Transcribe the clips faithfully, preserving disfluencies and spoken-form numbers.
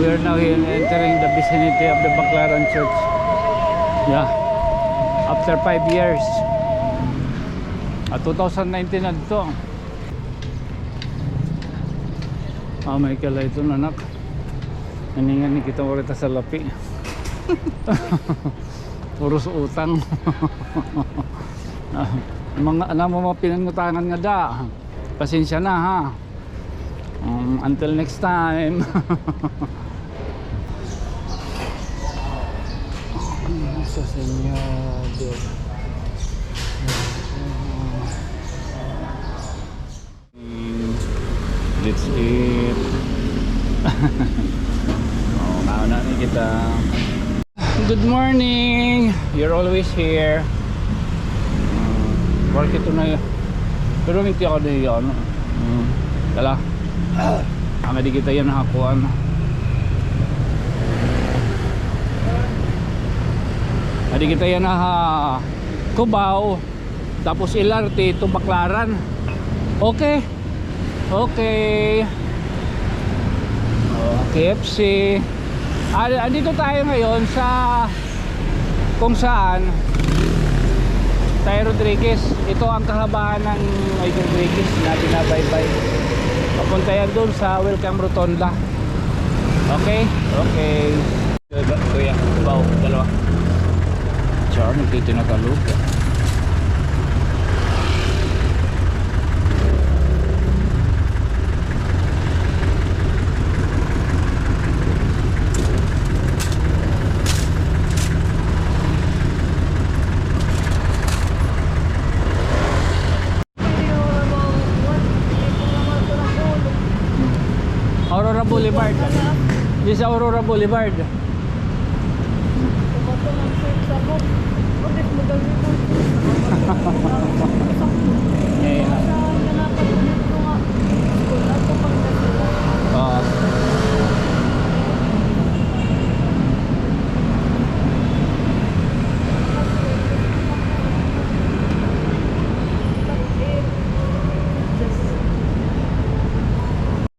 We are now here entering the vicinity of the Baclaran Church. Yeah. After five years. Ah, two thousand nineteen na ito. Ah, may kala ito, anak. Naningan ni kita orita sa lapi. Puros utang. Ah, mga, ano mo, mga pinangutangan nga da. Pasensya na, ha. Um, until next time. Sa Señor. Mm, that's it. Oh, kaon na ni kita. Good morning. You're always here. Mm, work ito na yun. Pero hindi ako na yun. Mm, dala. Ang adi kita yan nakakuan. Adi kita yan ha Cubao. Tapos L R T to Baclaran. Okay. Okay. Oh, K F C. Ah, andito tayo ngayon sa kung saan tayo Rodriguez. Ito ang kahabaan ng Ay Rodriguez na binabaybay. Papunta yan doon sa Welcome Rotonda. Okay? Okay. Kuya, baw, dalawa. Char, nagtitinatalup. Aurora Boulevard. This is Aurora Boulevard.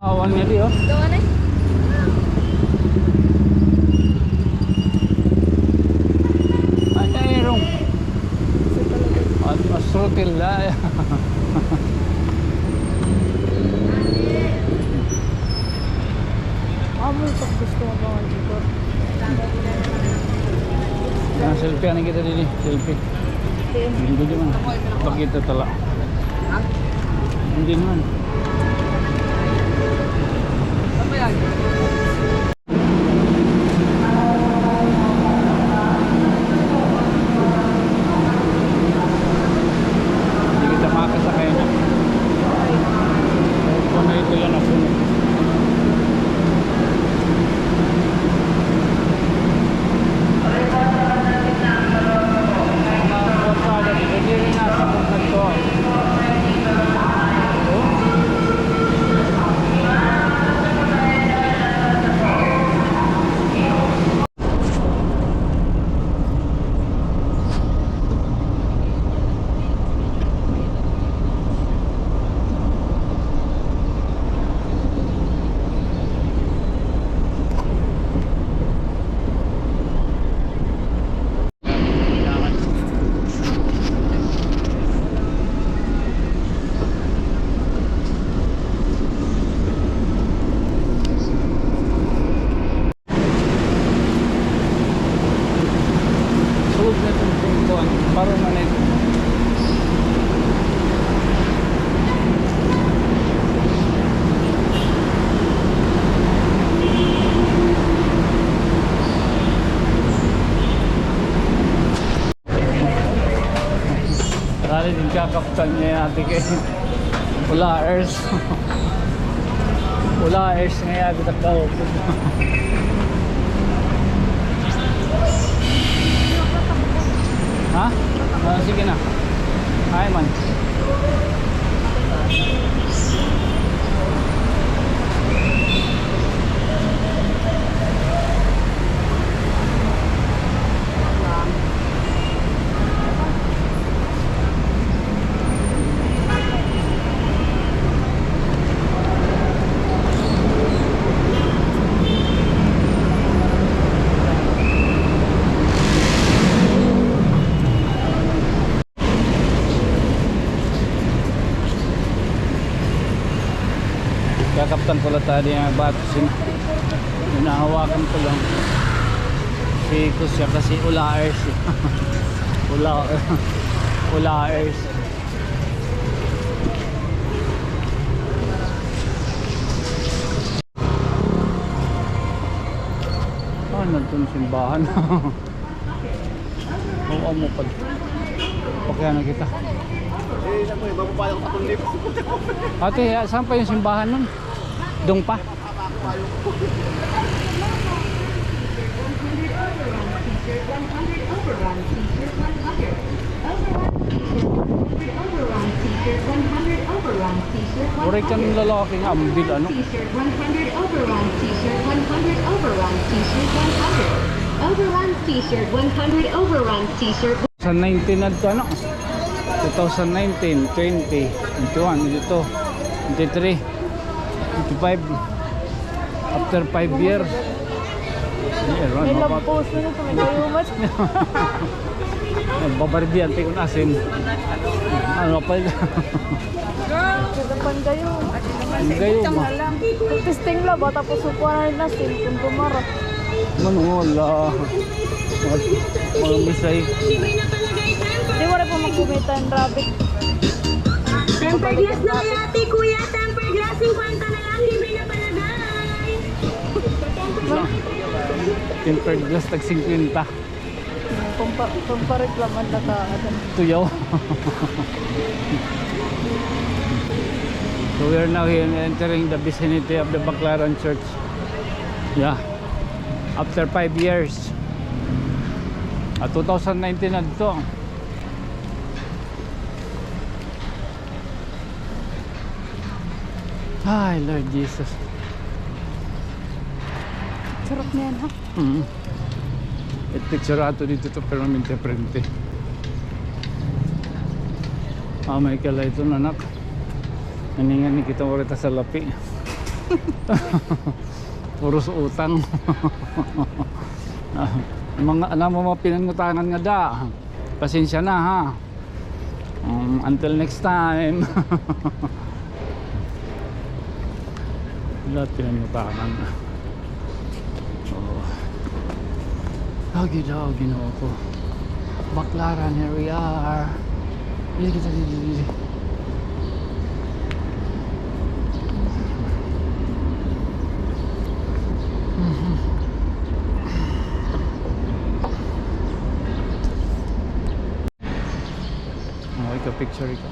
Awan nga di, oh. Gawa na eh. Ay, ay, rong. At, at sutil na. Amo sa gusto mo ba ang ikot? Ah, selfie na kita dili, selfie. Hindi naman. Pakita tala. Hindi naman. Hindi kita makasakay na. Kung na ito yan, ako. Sulod na itong kuan, baro na nito. Dali din kakaptan niya yung ate kay Pulaers. Pulaers nga yan, kita ka. Ha? Ah, sige na. Ay man. Pala tayo yung bato sin, hinahawakan ko lang. Siko siya kasi ulaers. Ula-, ulaers. Ah, nandun simbahan. Oo, amo pa. Pakaya na kita. Eh, naku, eh, bababa yung katong libo. Ate, ah, saan pa yung simbahan nun? Doon pa? Waray kan lalaki nga ambil, ano? Overruns T-shirt, one hundred overruns T-shirt. Sa nineteen adto, ano? Two thousand nineteen, twenty, twenty-one, twenty-two, twenty-three, twenty-five. After five years. May lampos na ito, may kayumat. Nagbabardiyan, tikon asin. Ano pa yun? Kita pan kayo. Ang gayo, ma. Testing la ba? Tapos sukuan na sin kung tumara. Manuhola. Mga, mga misay. Di, wala pa magkumita ang rabbit. Tempered glass na kay ate, kuya. Tempered glass, singkwenta na lang. Libre na palagay. Tempered glass, tag singkwenta. Pampa-, pampareklaman na ka, ano. Tuyaw. So we are now here entering the vicinity of the Baclaran Church. Yeah. After five years. Ah, two thousand nineteen na dito. Ay, Lord Jesus. Charot na yan, ha? Mm. It picture ato dito to, pero minti prente. Ah, may kala ito, anak. Naningan ni kita, wala ta salapi. Puros utang. Ah, mga, ano mo, mga pinangutangan nga da. Pasensya na, ha. Um, until next time. Lahat pinangutangan. Oh. Lagi daw, Ginoo ko. Baclaran, here we are. Dili kita, dili, dili. Mhm. Oh, ikaw, picture ikaw.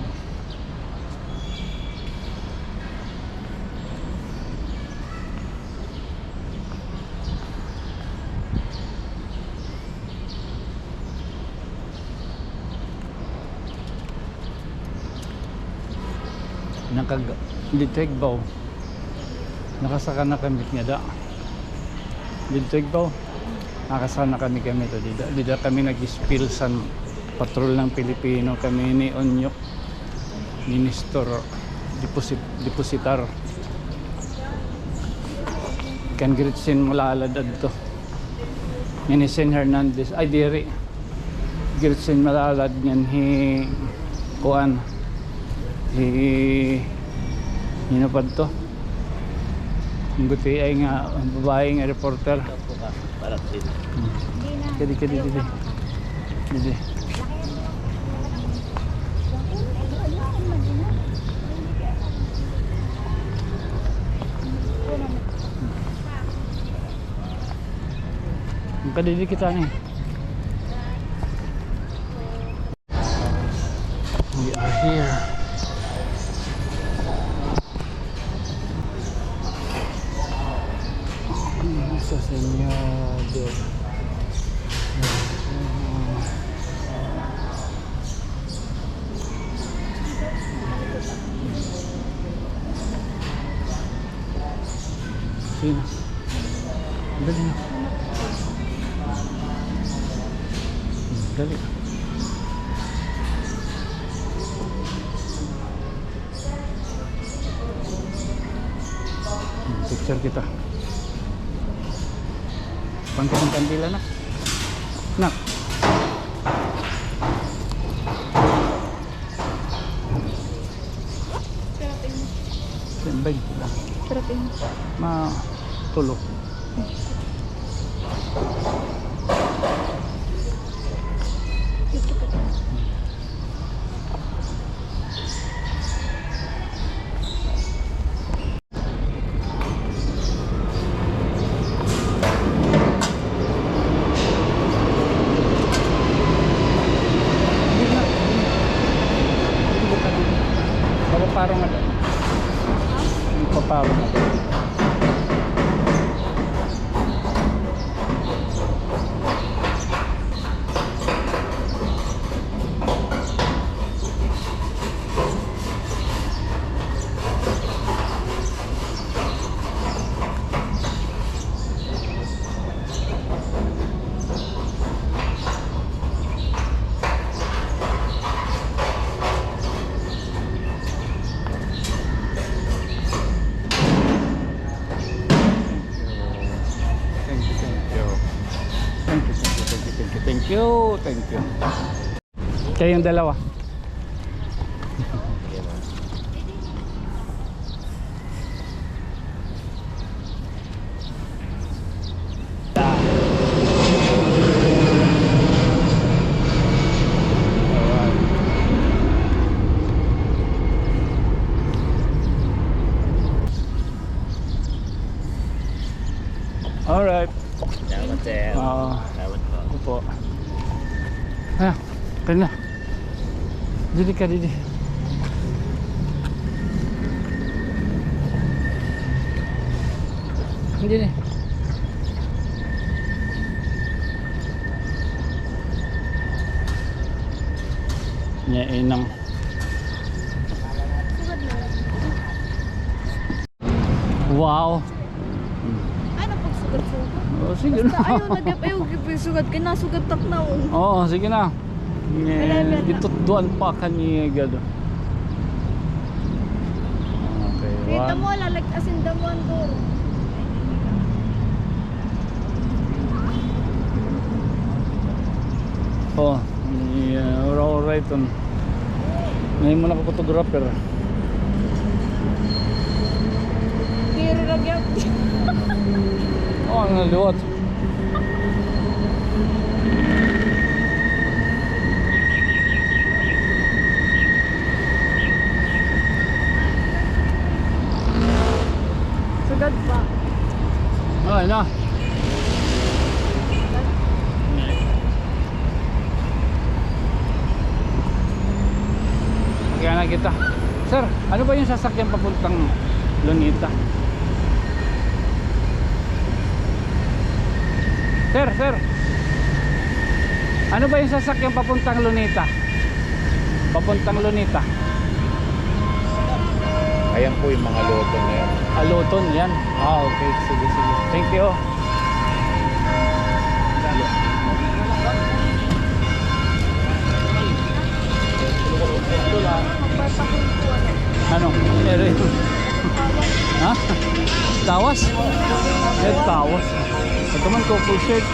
Nakag-, dito Igbaw. Nakasaka na kami ngada. Dito Igbaw. Nakasaka na kami, kami to. Dida, dida kami nag-spill san patrol ng Pilipino. Kami ni Onyok. Minister, deposit-, depositar. Kan Gretchen Malalad adto. Ngan hi Sen Hernandez, ay, diri. Gretchen Malalad ngan hi, kuan, hi, hin-o pa adto? An gutiay nga babaye nga reporter. Para sino? Hmm. Kadi, kadi, didi. Didi. Ang kadidi kita ni. We are here. Sa Señor de Sino? Dali na. Dali. Picture kita. Pangkit ang kandila, nak. Nak. Sembay. Sarap Ma-, tulo. Papaparo nga daw. Papaparo nga daw. Thank you, thank you. Thank you, thank you, thank you, thank you, thank you, thank you. Kayong dalawa. Alright. Salamat, sir. Oo. Salamat po. Opo. Ah, kanya. Didi ka, didi. Didi. Nya inang. Wow. Ano pag sugat-sugat? Oh, sige na. Basta ayaw na, ayaw, ayaw, sugad kay nasugat tak na, oh. Oo, sige na. Wala, wala na. Gitutduan pa kaniya gado. Okay, kita one. Mo, lalagtasin damo an duro. Oh, iya, ura-ura iton. Nahimo na ka photographer. Diri ra gyud. Oh, ano liwat? Sugad pa. Oh, ano? Kaya na kita. Sir, ano ba yung sasakyan papuntang Luneta? Sir, sir. Ano ba yung sasakyan papuntang Luneta? Papuntang Luneta. Ayan po yung mga Luton na yan. Ah, Luton yan. Ah, okay. Sige, sige. Thank you. Ano? Ere. Ha? Tawas? Eh, tawas. Ito man, couple shirt.